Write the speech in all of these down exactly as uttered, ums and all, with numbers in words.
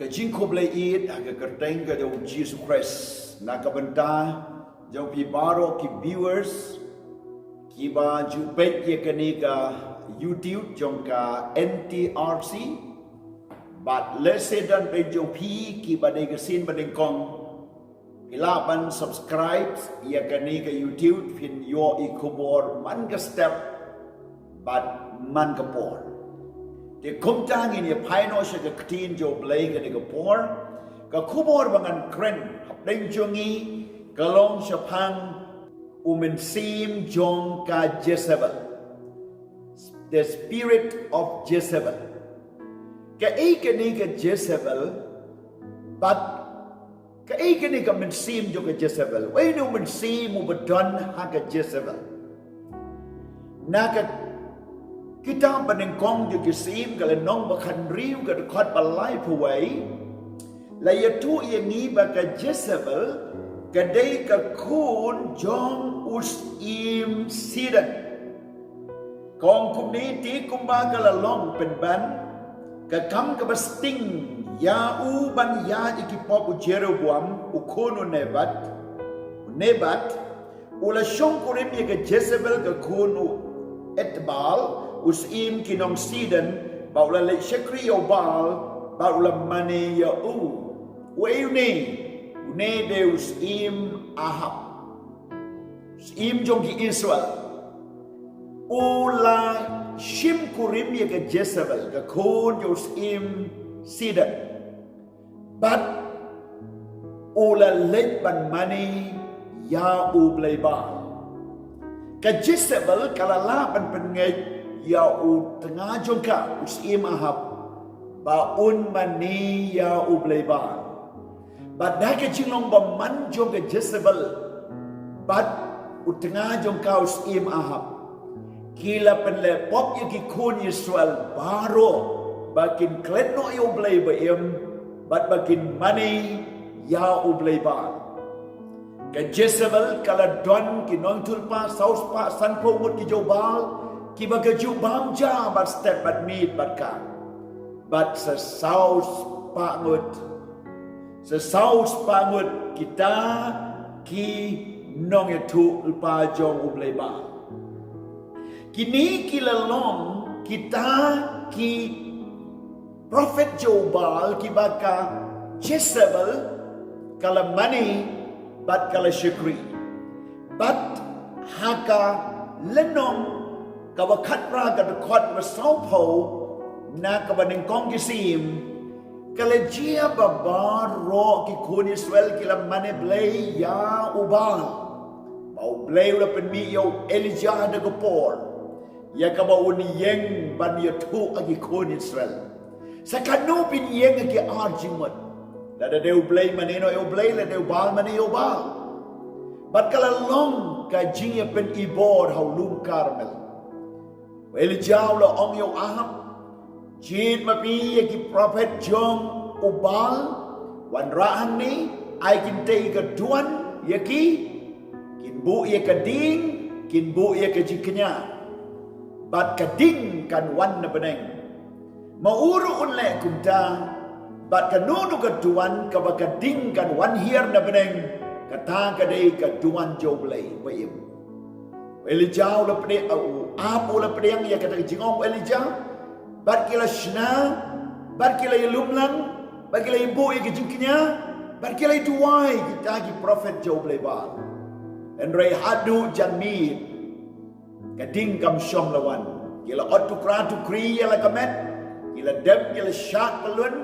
Jingkhublei ïeit ha ka kyrteng ka jong Jisu Khrist. Na ka bynta jong phi baroh ki viewers kiba ju peit ïa kane ka YouTube jong ka N T R C, bad lehse don phi jong phi kiba dei ka sien ba nyngkong phi lah ban subscribe ïa kane ka YouTube, phin ïoh i khubor man ka step bad man ka por. Te kumta ngin ïa phai noh sha ka ktien jong U Blei kane ka por. Ka khubor ba ngan kren hapdeng jong ngi ka long shaphang u mynsiem jong ka Jezebel. The spirit of Jezebel. Kaei kane ka Jezebel, bad kaei kane ka mynsiem jong ka Jezebel? Uei u mynsiem uba don ha ka Jezebel? Na ka kitab ba nyngkong jong ki Syiem, ka lynnong ba khathynriew, ka dkhot ba laiphew wei, la ïathuh ïa ngi ba ka Jezebel ka dei ka khun jong u syiem Sidon. Ka ong kumne: Te kumba ka la long pynban ka kam kaba sting ïa u ban ïaid ïa ki pop u Jeroboam u khun u Nebat, u Nebat, u la shongkurim ïa ka Jezebel ka khun u Etbaal, u syiem ki nong Sidon, bad u la leit shakri ïa u Baal, bad u la mane ïa u. Uei une? Une dei u syiem Ahab, syiem jong ki Israel. U la shim kurim ïa ka Jezebel, ka khun jong u syiem Sidon. Bad u la leit ban mane ïa u blei Baal. Ka Jezebel ka la lah ban pynngeit ïa u tnga jong ka, u syiem Ahab, ba un mane ïa u blei Baal. Bad da ka jinglong bymman jong ka Jezebel bad u tnga jong ka, u syiem Ahab, ki la pynleh pop ïa ki khun Israel baroh ba kin klet noh ïa u blei ba im, bad ba kin mane ïa u blei Baal. Ka Jezebel ka la don ki nongïathuhlypa saw spah sanphew ngut ki jong u Baal, kiba ka ju bam ja bad step bad miet bad ka. Bad sa saw spah ngut, sa saw spah ngut kita ki nongïathuhlypa jong u blei Baal. Kine ki la long kita ki prophet jong u Baal kiba ka Jezebel ka la mane bad ka la shakri. Bad ha ka lynnong kaba khatphra, ka dkhot ba sawphew na kaba nyngkong ki Syiem, ka la jia ba baroh ki khun Israel ki la mane blei ïa u Baal. Ba u Blei u la pynmih ïa u Elijah da ka por ïa kaba un ïeng ban ïathuh ha ki khun Israel. Sa katno phin ïeng ha ki ar jingmut? Lada dei u blei mane noh ïa u blei, lada dei u Baal mane ïa u Baal. Bad ka la long ka jingïapynibor ha u lum Karmel. U Elijah u la ong ïa u Ahab: Jied ma phi ïa ki prophet jong u Baal, wanrah hangne, ai kynthei ka duwan ïa ki, kin buh ïa ka ding, kin buh ïa ka jingkñia, bad ka ding kan wan na bneng. Ma u ruh un leh kumta, bad kano kano ka duwan kaba ka ding kan wan hiar na bneng, kata ka dei ka duwan jong u Blei ba im. U Elijah u la pdiang, u Ahab u la pdiang ïa kata ka jingong u Elijah, bad ki la shna, bad ki la ïalum lang, bad ki la ïabuh ïa ka jingkñia, bad ki la ïaduwai kita ki prophet jong u blei Baal. Hynrei haduh janmiet ka ding kam shym la wan. Ki la ot tukra tukri ïa la ka met, ki la dem, ki la shad pyllun,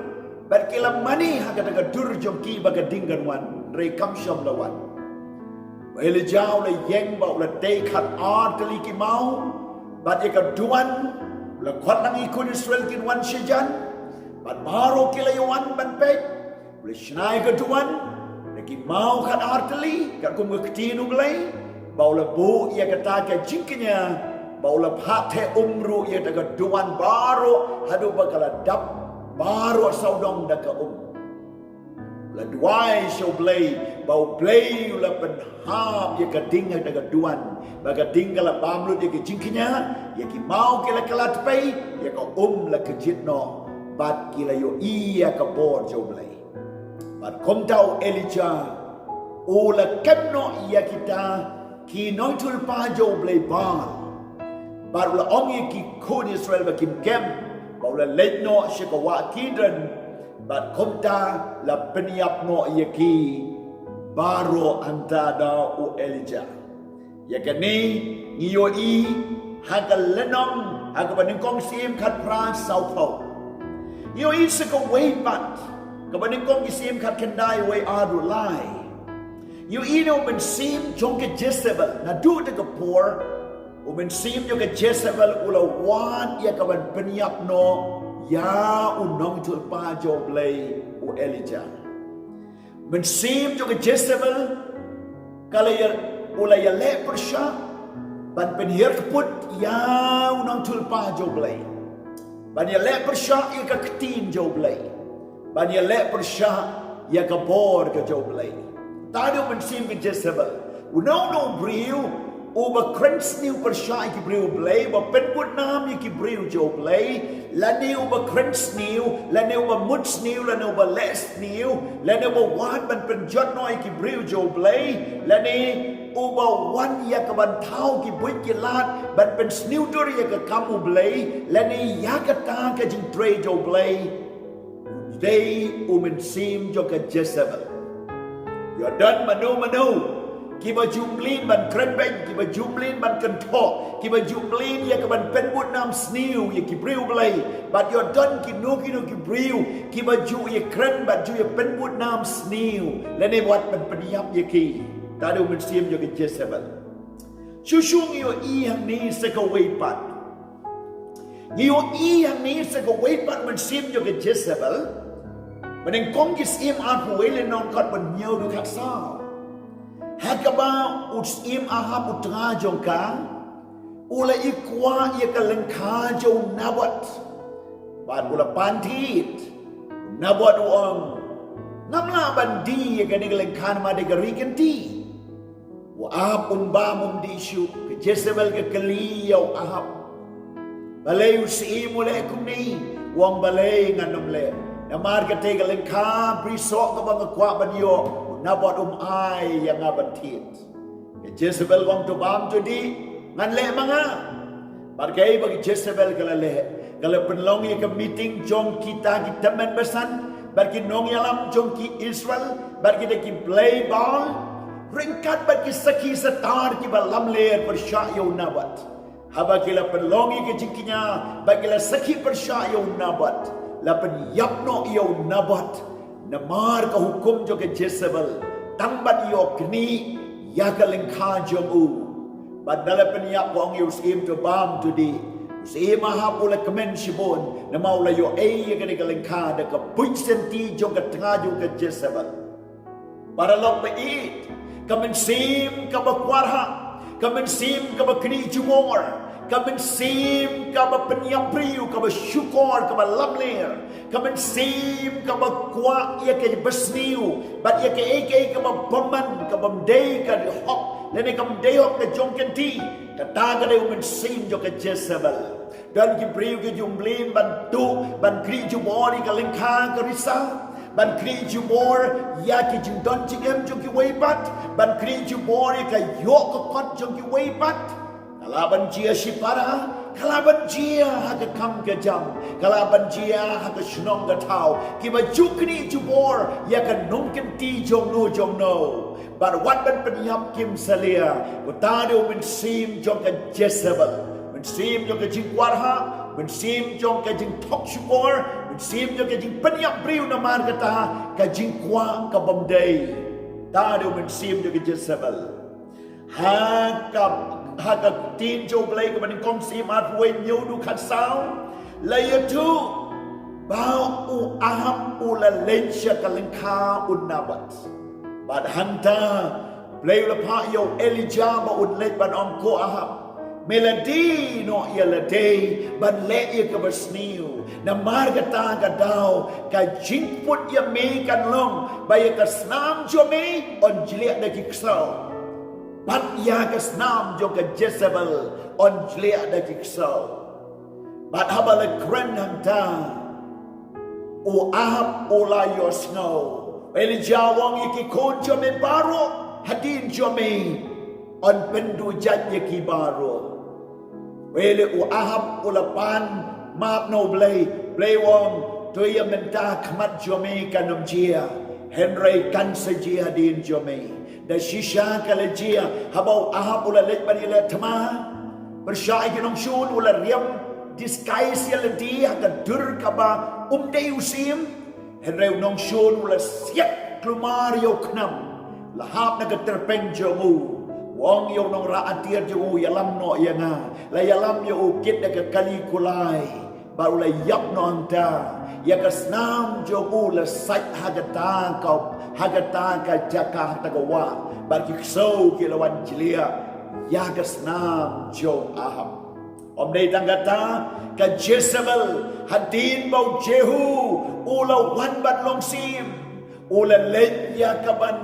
bad ki la mane ha kata ka dur jong ki ba ka ding kan wan, hynrei kam shym la wan. U Elijah u la ïeng bad u la tei khatar tylli ki maw, bad ïa ka duwan, u la khot lang ïa ki khun Israel kin wan shajan, bad baroh ki la ïa wan ban peit. U la shna ïa ka duwan da ki maw khatar tylli, katkum ka ktien u Blei, bad u la buh ïa kata ka jingkñia, bad u la phah theh um ruh ïa kata ka duwan baroh, haduh ba ka la dap baroh sawdong da ka um. U la duwai sha u Blei, bad u Blei u la pynhap ïa ka ding ha kata ka duwan, bad ka ding ka la bam lut ïa ka jingkñia, ïa ki maw ki la kylla tpei, ïa ka um la kjit noh. Bad ki la ïohi ïa ka bor jong U Blei. Bad kumta u Elijah u la kem noh ïa kita ki nongïathuhlypa jong U Blei Baal. Bad u la ong ïa ki khun Israel ba kim kem, bad u la leit noh sha ka wah Kidron, bad kumta la pynïap noh ïa ki baroh hangta da u Elijah. Ïa kane ngi ïohi ha ka lynnong, ha kaba nyngkong Syiem khatphra sawphew. Ngi ïohi sa kawei pat, kaba nyngkong ki Syiem khatkhyndai wei arphew lai. Ngi ïohi na u mynsiem jong ka Jezebel, naduh da ka por, u mynsiem jong ka Jezebel u la wad ïa kaban pynïap noh ïa u nongïathuhlypa jong U Blei u Elijah. Mynsiem jong ka Jezebel ka la ïa, u la ïaleh pyrshah ban pynhiar kyput ïa u nongïathuhlypa jong U Blei, ban ïaleh pyrshah ïa ka ktien jong U Blei, ban ïaleh pyrshah ïa ka bor ka jong U Blei. Te dei u mynsiem ka Jezebel. Uno uno u briew uba kren sniew pyrshah ïa ki briew U Blei, uba pynbud nam ïa ki briew jong U Blei, lane uba kren sniew, lane uba mut sniew, lane uba leh sniew, lane uba wad ban pynjot noh ïa ki briew jong U Blei, lane uba wan ïa kaban thaw ki buit ki lad ban pynsniew dur ïa ka kam U Blei, lane ïa kata ka jingtrei jong U Blei. Dei u mynsiem jong ka Jezebel. Ïoh don mano mano kiba ju mlien ban kren beiñ, kiba ju mlien ban kynthoh, kiba ju mlien ïa kaban pynbud nam sniew ïa ki briew U Blei. Bad ïoh don kino kino ki briew kiba ju ïa kren bad ju ïa pynbud nam sniew, lane wat ban pynïap ïa ki. Te dei u mynsiem jong ka Jezebel. Shuh shuh ngi ïohi hangne sa kawei pat. Ngi ïohi hangne sa kawei pat mynsiem jong ka Jezebel. Ba nyngkong ki Syiem arphew wei, lynnong khatphra hynñiew haduh khatsaw. Ha kaba u Syiem Ahab u tnga jong ka u la ïa kwah ïa ka lyngkha jong u Naboth. Bad u la pan thied. U Naboth u ong, ngam lah ban die ïa kane ka lyngkha namar dei ka ri kynti. U Ahab um bam um die shuh. Ka Jezebel ka kylli ïa u Ahab, balei u Syiem u leh kumne? U ong balei ngan ym leh. Namar katei ka lyngkha brisoh kaba nga kwah ban ïoh, u Naboth um ai ïa nga ban thied. Ka Jezebel ka ong to bam to dih, ngan leh ma nga. Bad kaei ba ka Jezebel ka la leh? Ka la pynlong ïa ka meeting jong kita ki tymmen basan bad ki nongïalam jong ki Israel bad kita ki blei Baal, ryngkat bad ki sakhi satar kiba lamler pyrshah ïa u Naboth. Haba ki la pynlong ïa ka jingkñia bad ki la sakhi pyrshah ïa u Naboth, la pynïap noh ïa u Naboth. Namar ka hukum jong ka Jezebel, tang ban ïoh knieh ïa ka lyngkha jong u. Bad da la pynïap, ka ong ïa u Syiem to bam to dih. U Syiem Ahab u la kmen shibun namar u la ïoh ei ïa kane ka lyngkha da ka buit sianti jong ka tnga jong ka Jezebel. Paralok ba ïeit, ka mynsiem kaba khuarhah, ka mynsiem kaba knieh jubor, ka mynsiem kaba pynïap briew, kaba shukor, kaba lamler, ka mynsiem kaba kwah ïa ka basniew bad ïa kaei kaei kaba bymman, kaba ym dei ka hok lane ka ym dei hok ka jong kynti. Kata ka dei u mynsiem jong ka Jezebel. Don ki briew ki ju mlien ban tuh, ban knieh jubor ïa ka lyngkha ka risa, ban knieh jubor ïa ki jingdon jingem jong kiwei pat, ban knieh jubor ïa ka ïoh ka kot jong kiwei pat. Ka lah ban jia shipara, ka lah ban jia ha ka kam ka jam, ka lah ban jia ha ka shnong ka thaw, kiba ju knieh jubor ïa ka nongkynti jongno jongno. Bad wat ban pynïap kim salia. Kata dei u mynsiem jong ka Jezebel. Mynsiem jong ka jingkhuarhah, mynsiem jong ka jingthok shukor, mynsiem jong ka jingpynïap briew namar kata ka jingkwah kaba ym dei. Kata dei u mynsiem jong ka Jezebel. Ha ka, ha ka ktien jong U Blei kaba nyngkong Syiem arphew wei hynñiew haduh khatsaw, la ïathuh ba u Ahab u la leit sha ka lyngkha u Naboth. Bad hangta U Blei u la phah ïa u Elijah ba un leit ban ong, ko Ahab, me la die noh ïa lade ban leh ïa kaba sniew. Namar kata ka daw ka jingput ïa me kan long ba ïa ka snam jong me yn jliah da ki ksew, bad ïa ka snam jong ka Jezebel yn jliah da ki ksew. Bad haba la kren hangta, U Ahab u la ïohsngew. Elijah u ong ïa ki khun jong me baroh hadien jong me, yn pynduh jait ïa ki baroh. Hynrei u Ahab u la pan map na U Blei. Blei u ong, to ïa mynta khmat jong me kan ym jia, hynrei kan sa jia hadien jong me. Da shisha ka la jia, haba u Ahab u la leit ban ïaleh thma, pyrshah ïa ki nongshun, u la riam disguise ïa lade ha ka dur kaba um dei u syiem. Hynrei u nongshun u la siat kulmar ïa u khnam, la hap na ka tyrpeng jong u. U ong ïa u nongrah atiar jong u, ïalam noh ïa nga. La ïalam ïa u kit da ka kali kulai. Bad u la ïap noh hangta. Ïa ka snam jong u la sait ha kata ka, ha kata ka jaka, ha kata ka wah. Bad ki ksew ki la wan jliah ïa ka snam jong u Ahab. Ym dei tang kata, ka Jezebel, hadien ba u Jehu u la wan ban long syiem, u la leit ïa kaban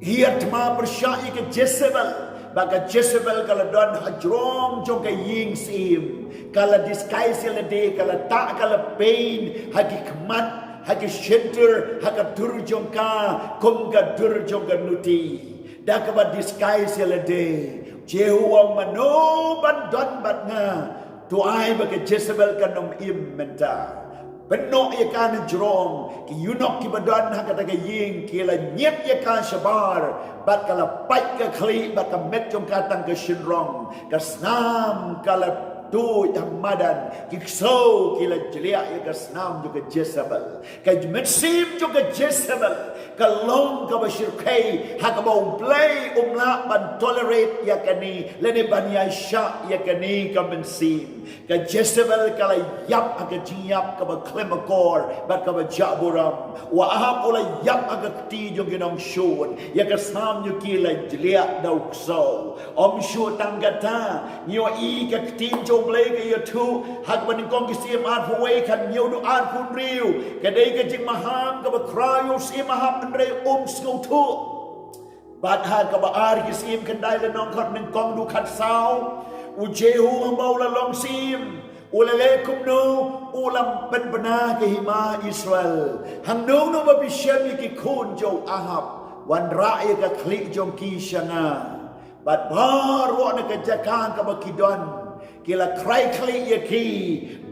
hiar thma pyrshah ïa ka Jezebel. Ba ka Jezebel ka la don hajrong jong ka ïing syiem. Ka la disguise ïa lade, ka la tah, ka la paint ha ki khmat, ha ki shyntur, ha ka dur jong ka, kum ka dur jong ka nuti. Da kaba disguise ïa lade. Jehu u ong, mano ban don bad nga? To ai ba ka Jezebel kan ym im mynta. Pynnoh ïa ka na jrong. Ki eunuch kiba don ha kata ka ïing ki la ñiet ïa ka shabar. Bad ka la pait ka khlieh bad ka met jong ka tang ka shynrong. Ka snam ka la tuid ha madan. Ki ksew ki la jliah ïa ka snam jong ka Jezebel. Ka mynsiem jong ka Jezebel ka long kaba shyrkhei, ha kaba U Blei um lah ban tolerate ïa kane, lane ban ïaishah ïa kane ka mynsiem. Ka Jezebel ka la ïap ha ka jingïap kaba khlem akor bad kaba jah burom. U Ahab u la ïap ha ka kti jong ki nongshun, ïa ka snam jong ki la jliah da u ksew. Ym shuh tang kata, ngi ïohi ka ktien jong U Blei ka ïathuh ha kaba Nyngkong ki Syiem arphew wei, khathynñiew haduh arphew hynriew. Ka dei ka jingmaham kaba khraw ïa u Syiem Ahab, hynrei um sngewthuh. Bad ha kaba ar ki Syiem khyndai lynnong khatnyngkong haduh khatsaw, u Jehu haba u la long syiem, u la leh kumno? U la pynbna ka hima Israel. Hangno ngno ba phi shem ïa ki khun jong u Ahab? Wanrah ïa ka khlieh jong ki sha nga. Bad baroh na ka jaka kaba ki don, ki la khrai khlieh ïa ki.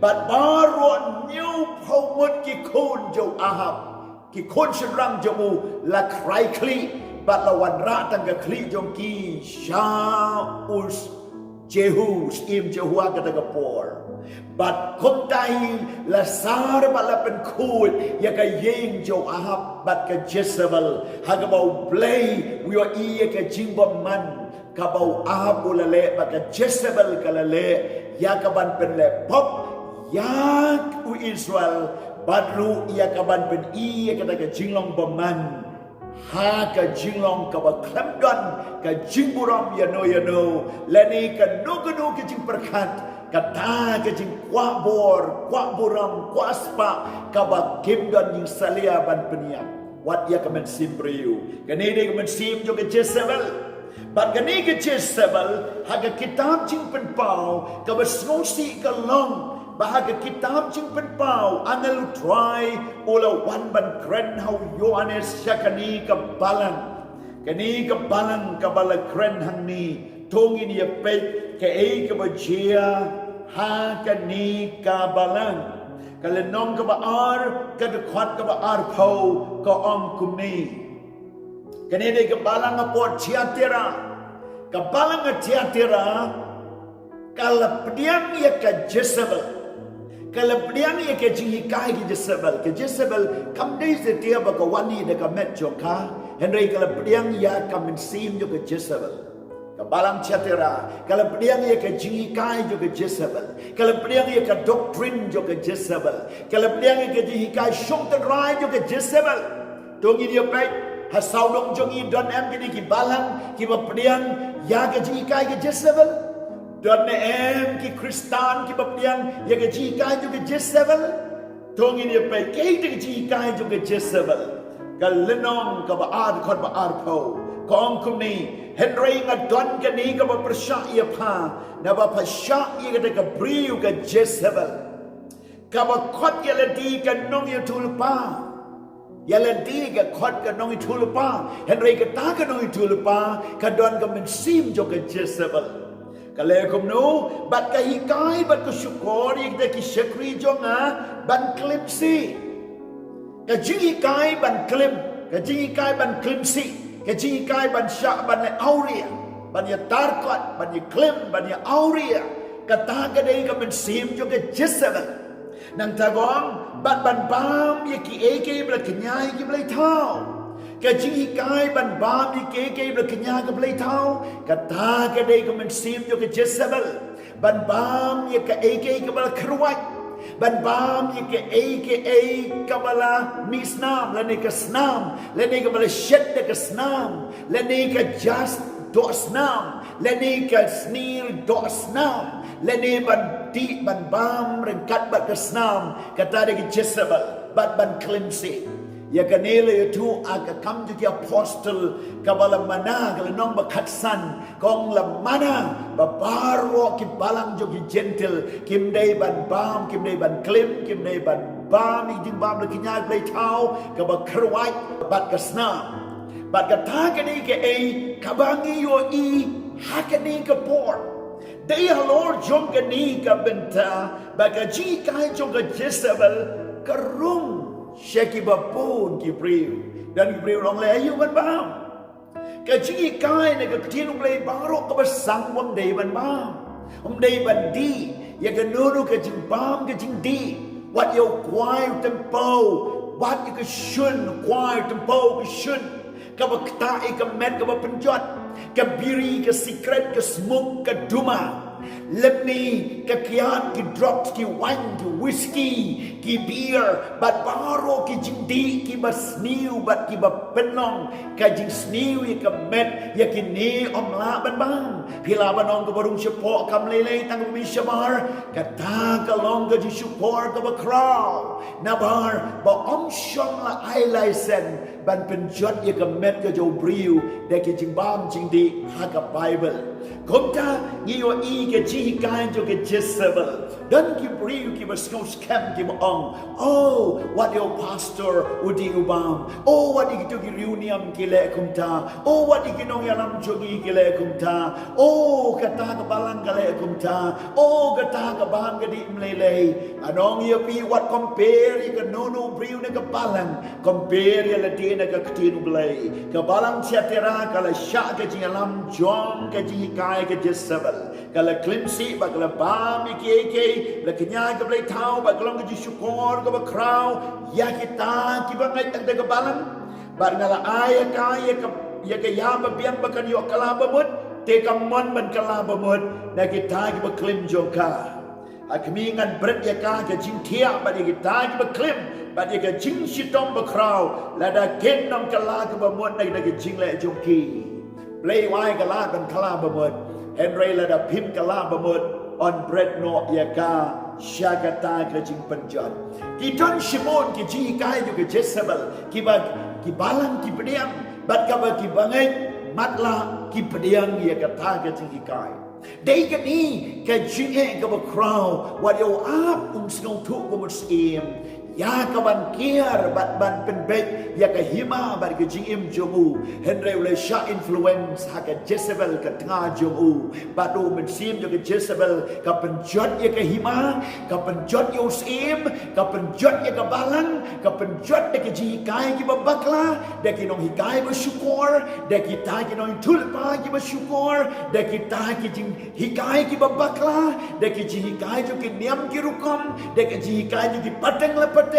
Bad baroh hynñiewphew ngut ki khun jong u Ahab, ki khun shynrang jong u, la khrai khlieh bad la wanrah tang ka khlieh jong ki sha u Jehu, Syiem Jehu ha kata ka por. Bad kumta hi la sar bad la pynkhuid ïa ka ïing jong u Ahab bad ka Jezebel, ha kaba U Blei u ïohi ïa ka jingbymman kaba u Ahab u la leh bad ka Jezebel ka la leh, ïa kaban pynleh pop ïa u Israel, bad ruh ïa kaban pyni ïa kata ka jinglong bymman ha ka jinglong kaba khlem don ka jingburom ïano ïano, lane kano kano ka jingpyrkhat, kata ka jingkwah bor, kwah burom, kwah spah, kaba kim don jingsalia ban pynïap. Wat ïa ka mynsiem briew. Kane dei ka mynsiem jong ka Jezebel. Bad kane ka Jezebel, ha ka kitab Jingpynpaw, kaba sngewsih ka long ba ha ka kitab Jingpynpaw, angel u Trai u la wan ban kren ha u Ïoannis sha kane ka balang. Kane ka balang kaba la kren hangne, to ngin ïa peit kaei kaba jia ha kane ka balang. Ka lynnong kaba ar, ka dkhot kaba arphew, ka ong kumne. Kane dei ka balang hapoh Thiatira. Ka balang ha Thiatira ka la pdiang ïa ka Jezebel. Ka la pdiang ïa ka jinghikai ka Jezebel. Ka Jezebel kam dei satia ba ka wan hi da ka met jong ka, hynrei ka la pdiang ïa ka mynsiem jong ka Jezebel. Ka balang Thiatira ka la pdiang ïa ka jinghikai jong ka Jezebel. Ka la pdiang ïa ka doctrine jong ka Jezebel. Ka la pdiang ïa ka jinghikai shong tynrai jong ka Jezebel. To ngin ïa peit, ha sawdong jong ngi don em kine ki balang kiba pdiang ïa ka jinghikai ka Jezebel? Don em ki Khristan kiba pdiang ïa ka jinghikai jong ka Jezebel? To ngin ïa peit kaei ka jinghikai jong ka Jezebel. Ka lynnong kaba ar, dkhot ba arphew, ka ong kumne, hynrei nga don kane kaba pyrshah ïa pha, naba pha shah ïa kata ka briew ka Jezebel. Kaba khot ïa lade ka nongïathuhlypa. Ïa lade ka khot ka nongïathuhlypa. Hynrei kata ka nongïathuhlypa ka don ka mynsiem jong ka Jezebel. Ka leh kumno? Bad ka hikai bad ka shukor ïa kita ki shakri jong nga ban klim sih. Ka jinghikai ban klim, ka jinghikai ban klim sih, ka jinghikai ban shah ban ïa awria, ban ïa tarkot, ban ïa klim, ban ïa awria. Kata ka dei ka mynsiem jong ka Jezebel. Nangta kong, bad ban bam ïa kiei kiei ba la kñia ïa ki blei thaw. Ka jinghikai ban bam ïa kiei kiei ba la kñia ki blei thaw. Kata ka dei ka mynsiem jong ka Jezebel. Ban bam ïa kaei kaei kaba la kyrwat. Ban bam ïa kaei kaei kaba la mih snam, lane ka snam, lane kaba la shet da ka snam, lane ka jas doh snam, lane ka snier doh snam, lane ban dih ban bam ryngkat bad ka snam, kata dei ka Jezebel, bad ban klim sih. Ïa kane la ïathuh ha ka Kam jong ki Apostol kaba la mana, ka lynnong ba khatsan, kong la mana ba baroh ki balang jong ki Jentil kim dei ban bam, kim dei ban klim, kim dei ban bam ïa ki jingbam la kñia ki blei thaw, kaba kyrwat bad ka snam. Bad kata ka dei kaei kaba ngi ïohi ha kane ka por. Dei halor jong kane ka bynta ba ka jinghikai jong ka Jezebel ka rung sha kiba bun ki briew. Don ki briew long leh aïu ban bam. Ka jinghikai na ka ktien U Blei baroh kaba sang ym dei ban bam. Ym dei ban dih ïa kano kano ka jingbam ka jingdih. Wat ïa u kwai u tympew, wat ïa ka shun u kwai u tympew ka shun. Kaba ktah ïa ka met kaba pynjot. Ka biri, ka sikret, ka smuk, ka duma. Lymne ka kiad, ki drugs, ki wain, ki whisky, ki beer, bad baroh ki jingdih kiba sniew bad kiba pynlong ka jingsniew ïa ka met, ïa kine ym lah ban bam. Phi lah ban ong kaba rung shapoh kam lei lei tang kaba mih shabar. Kata ka long ka jingshukor kaba khraw. Nabar ba ym shym la ai license ban pynjot ïa ka met ka jong u briew da ki jingbam jingdih ha ka Baibl. Kumta ngi ïohi ka jinghikai jong ka Jezebel. Don ki briew kiba sngew skhem kiba ong, "Oh, wat ïa u pastor u dih u bam. Oh, wat ïa kito ki riewniam ki leh kumta. Oh, wat ïa ki nongïalam jong ngi ki leh kumta. Oh, kata ka balang ka leh kumta. Oh, kata ka bam ka dih ym lei lei." Ngan ong ïa phi, wat compare ïa kano kano briew na ka balang. Compare ïa lade na ka ktien U Blei. Ka balang Thiatira ka la shah ka jingïalam jong ka jinghikai ka Jezebel. Ka la klim sih bad ka la bam ïa kiei kiei, la kñia ki blei thaw, bad ka long ka jingshukor kaba khraw ïa kita kiba ngeit tang da ka balang. Bad nga la ai ïa ka, ïa ka, ïa ka ïa ba biang ba kan ïoh kylla ba mut, te kam mon ban kylla ba mut na kita kiba klim jong ka. Ha khmih, ngan bret ïa ka ka jingthiah bad ïa kita kiba klim bad ïa ka jingshitom ba khraw. Lada kin ym kylla ka ba mut na ka jingleh jong ki. Blei u ai ka lad ban kylla ba mut. Hynrei lada phim kylla ba mut, yn bret noh ïa ka sha kata ka jingpynjot. Ki don shibun ki jinghikai jong ka Jezebel, kiba ki balang ki pdiang bad kaba ki bangeit matlah ki pdiang ïa kata ka jinghikai. Dei kane ka jingeh kaba khraw, wat ïa u ap un sngewthuh kum u syiem ïa ka ban kiar bad ban pynbeit ïa ka hima bad ka jingim jong u. Hynrei u la shah influence ha ka Jezebel ka tnga jong u. Bad u mynsiem jong ka Jezebel ka pynjot ïa ka hima, ka pynjot ïa u syiem, ka pynjot ïa ka balang, ka pynjot da ki jinghikai kiba bakla, da ki nonghikai ba shukor, da kita ki nongïathuhlypa kiba shukor, da kita ki jinghikai kiba bakla, da ki jinghikai jong ki niam ki rukom, da ki jinghikai jong ki pateng la pateng,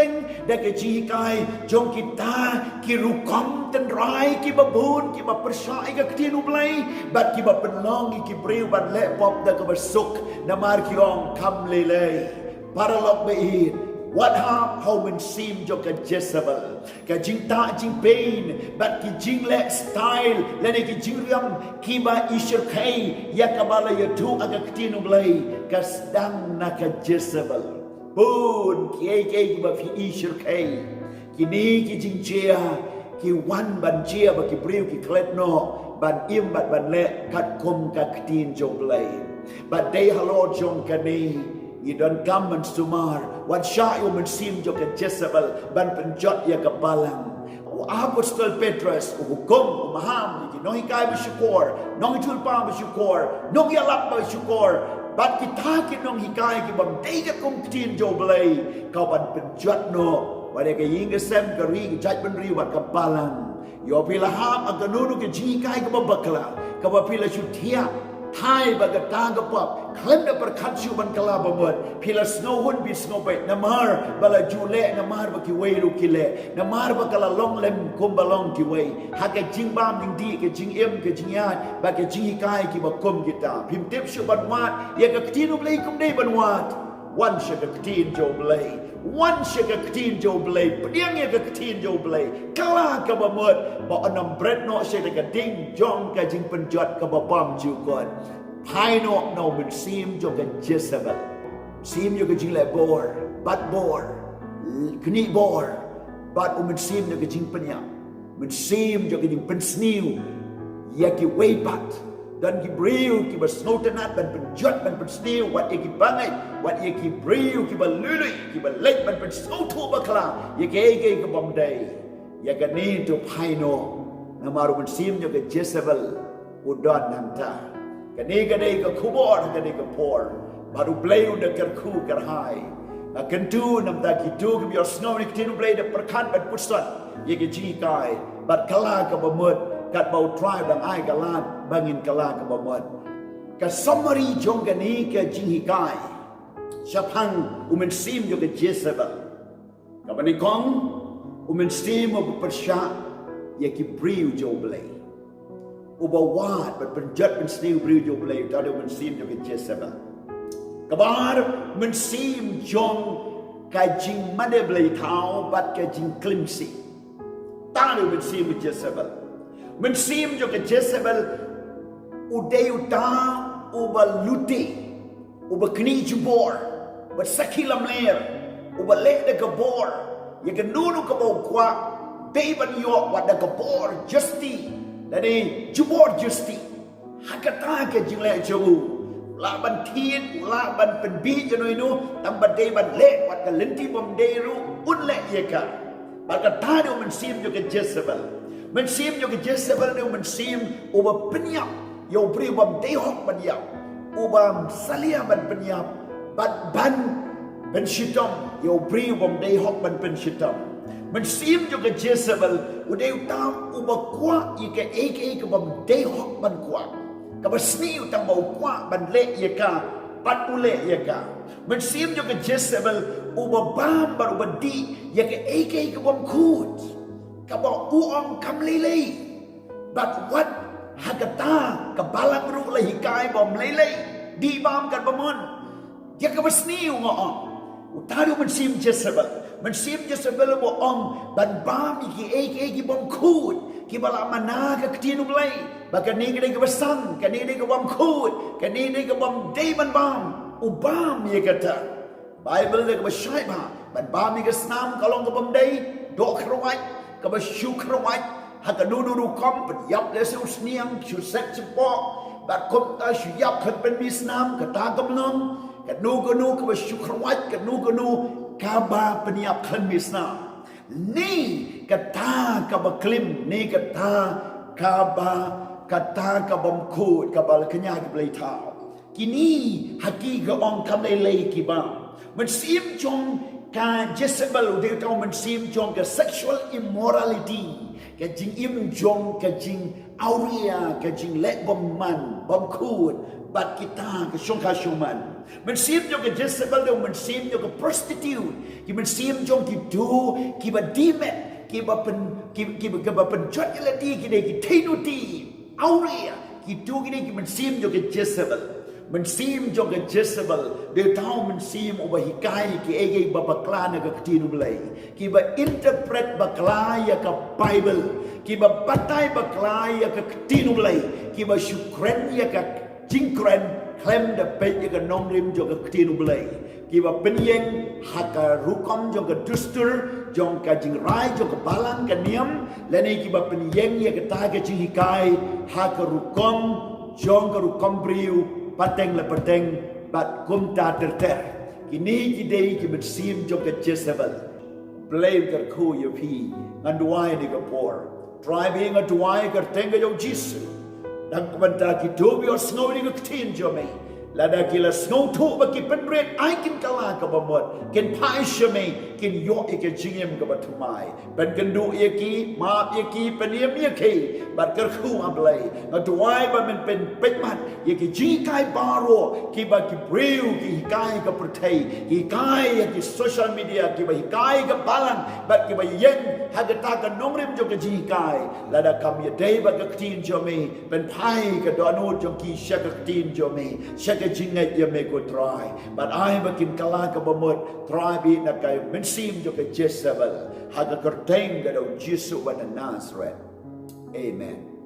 da ki jinghikai jong kita ki rukom tynrai kiba bun, kiba pyrshah ïa ka ktien U Blei, bad kiba pynlong ïa ki briew ban leh pop da kaba suk, namar ki ong kam lei lei. Paralok ba ïeit, wat hap ha u mynsiem jong ka Jezebel. Ka jingtah jingpeit bad ki jingleh style lane ki jingriam kiba ishyrkhei ïa kaba la ïathuh ha ka ktien U Blei, ka sdang na ka Jezebel. Bun kiei kiei kiba phi ishyrkhei, kine ki jingjia ki wan ban jia ba ki briew ki klet noh ban im bad ban leh katkum ka ktien jong U Blei. Bad dei halor jong kane Ngi donkam ban sumar, wat shah ïa u mynsiem jong ka Jezebel ban pynjot ïa ka balang. U Apostol Petrus u hukum, u maham ïa ki nonghikai ba shukor, nongïathuhlypa ba shukor, nongïalap ba shukor, bad kita ki nonghikai ki bym dei katkum ka ktien jong U Blei, ka ban pynjot noh wat ïa ka ïing ka sem, ka ri, ka jaitbynriew bad ka balang. Ïoh phi la hap ha kano kano ka jinghikai kaba bakla, kaba phi la shu thiah thait bad kata ka pop, khlem da pyrkhat shuh ban kylla ba mut, phi la sngewhun, phi sngewbha, namar ba la ju leh, namar ba kiwei ruh ki leh, namar ba ka la long lem kumba long kiwei. Ha ka jingbam jingdih, ka jingim, ka jingïaid, bad ka jinghikai kiba kum kita. Phim tip shuh ban wad ïa ka ktien U Blei, kum dei ban wad. Wan sha ka ktien jong U Blei. Wan sha ka ktien jong U Blei. Pdiang ïa ka ktien jong U Blei. Kylla kaba mut ba un ym bret noh sha ka ding jong ka jingpynjot kaba bymjukut. Phai noh na u mynsiem jong ka Jezebel. Mynsiem jong ka jingleh bor, bat bor, knieh bor, bad u mynsiem jong ka jingpynïap. Mynsiem jong ka jingpynsniew ïa kiwei pat. Don ki briew kiba sngewtynnat ban pynjot, ban pynsniew wat ïa ki bangeit, wat ïa ki briew kiba lui lui, kiba leit ban pynsngewthuh bakla ïa kiei kiei kaba ym dei. Ïa kane to phai noh, namar u mynsiem jong ka Jezebel u don hangta. Kane ka dei ka khubor, kane ka por. Bad U Blei u da kyrkhu kyrhai. Nga kyntu namar kito kiba ïohsngew ïa ka ktien U Blei, da pyrkhat bad puson ïa ka jinghikai, bad kylla kaba mut, katba U Trai u dang ai ka lad ba ngin kylla kaba mut. Ka summary jong kane ka jinghikai shaphang u mynsiem jong ka Jezebel. Kaba nyngkong, u mynsiem uba pyrshah ïa ki briew jong U Blei. Uba wad bad pynjot pynsniew briew jong U Blei, uta u dei u mynsiem jong ka Jezebel. Kaba ar, mynsiem jong ka jingmane blei thaw bad ka jingklim sih. Uta u dei u mynsiem jong ka Jezebel. Mynsiem jong ka Jezebel u dei uta uba lute, uba knieh jubor, uba sakhi lamler, uba leh da ka bor ïa kano kano kaba u kwah, dei ban ïoh wat da ka bor justi, lane jubor justi. Ha kata ka jingleh jong u, u lah ban thied, u lah ban pynbieit ïano ïano, tang ba dei ban leh wat ka lynti bym dei ruh un leh ïa ka. Bad kata dei u mynsiem jong ka Jezebel. Mynsiem jong ka Jezebel dei u mynsiem uba pynïap ïa u briew bym dei hok ban ïap, uba salia ban pynïap bad ban pynshitom ïa u briew bym dei hok ban pynshitom. Mynsiem jong ka Jezebel u dei uta uba kwah ïa kaei kaei ka bym dei hok ban kwah, kaba sniew tang ba u kwah ban leh ïa ka, bad u leh ïa ka. Mynsiem jong ka Jezebel uba bam bad uba dih ïa kaei kaei ka bym khuid, kaba u ong kam lei lei. Bad wat ha kata ka balang ruh la hikai ba ym lei lei, dih bam katba mon. Ïa kaba sniew nga ong, uta dei u mynsiem Jezebel. Mynsiem Jezebel uba ong ban bam ïa kiei kiei ki bym khuid, kiba la mana ka ktien U Blei, ba kane ka dei kaba san, kane ka dei ka bym khuid, kane ka dei ka bym dei ban bam. U bam ïa kata. Baibl da kaba shai bha ban bam ïa ka snam ka long ka bym dei, doh kyrwat, kaba shu kyrwat ha kano kano rukom, pynïap lehse u sniang, shu set shapoh, bad kumta shu ïap khlem pynmih snam, kata kam long. Kano kano kaba shu kyrwat, kano kano kaba pynïap khlem mih snam. Ne kata kaba klim, ne kata kaba, kata ka bym khuid, kaba la kñia ki blei thaw. Kine ha ki ka ong kam lei lei ki bam. Mynsiem jong ka Jezebel u dei uta u mynsiem jong ka sexual immorality, ka jingim jong ka jingawria, ka jingleh bymman bymkhuid bad kita ka shongkha shongman. Mynsiem jong ka Jezebel dei u mynsiem jong ka prostitute, ki mynsiem jong kito kiba dih met, kiba pyn, ki, kiba, kiba pynjot ïa lade, ki dei ki theinuti awria. Kito ki dei ki mynsiem jong ka Jezebel. Mynsiem jong ka Jezebel dei uta u mynsiem uba hikai kiei kiei ba bakla na ka ktien U Blei, kiba interpret bakla ïa ka Baibl, kiba batai bakla ïa ka ktien U Blei, kiba shu kren ïa ka jingkren khlem da peit ïa ka nongrim jong ka ktien U Blei, kiba pynïeng ha ka rukom jong ka dustur, jong ka jingrai jong ka balang ka niam, lane kiba pynïeng ïa kata ka jinghikai ha ka rukom jong ka rukom briew, pateng la pateng, bad kumta ter ter. Kine ki dei ki mynsiem jong ka Jezebel. Blei kyrkhu ïa phi. Ngan duwai ïa ka por. Trai bad nga duwai kyrteng ka jong Jisu. Nangta ki dei ki sngew ïa ka ktien jong me. Lada ki la sngewthuh ba ki pynrit, ai kin kylla ka bamut. Kin phai sha me, kin ïoh ïa ka jingim kaba thymmai. Pynkynduh ïa ki, map ïa ki, pynim ïa ki. Bad kyrkhu, A Blei, nga duwai ba men pynpeit mat ïa ki jinghikai baroh kiba ki briew ki hikai ha ka pyrthei, ki hikai ha ki social media, kiba hikai ha ka balang, bad kiba ïeng ha kata ka nongrim jong ka jinghikai. Lada kam ïadei bad ka ktien jong me, pynphai ka dohnud jong ki sha ka ktien jong me, sha ka jingngeit ïa me, ko Trai. Bad ai ba kin kylla ka bamut, Trai, bad na ka mynsiem jong ka Jezebel, ha ka kyrteng ka jong Jisu uba na Nasareth. Amen.